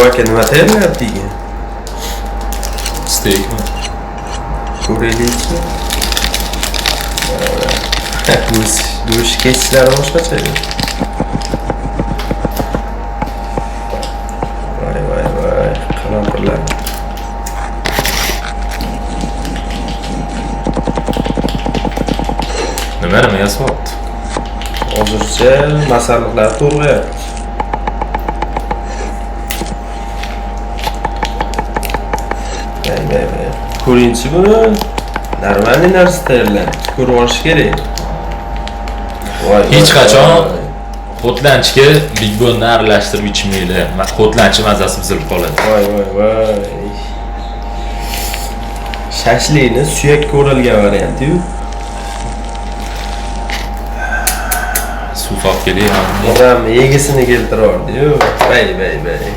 Bu aka nima tayyorlayapti ekan? Steykmi? Ko'raylikchi. Go'sht, go'sht kesishlari boshqacha. Voy voy voy, qalampirlar. Nima yasayapti? Hozircha masalliqlar to'g'rayapti. Vay vay vay. Ko'ringchi buni. Нормальный narsa tayyorlanibdi. Ko'rib olish kerak. Voy, Hech voy, qachon voy. Xotlanchga Big Bonnni aralashtirib ichmanglar. Xotlanchi mazasi buzilib qoladi. Voy voy voy. Shashlikni suyakka o'ralgan varianti-yu. Suv olib keling. Odam yegisini keltirordi-yu. Vay vay vay.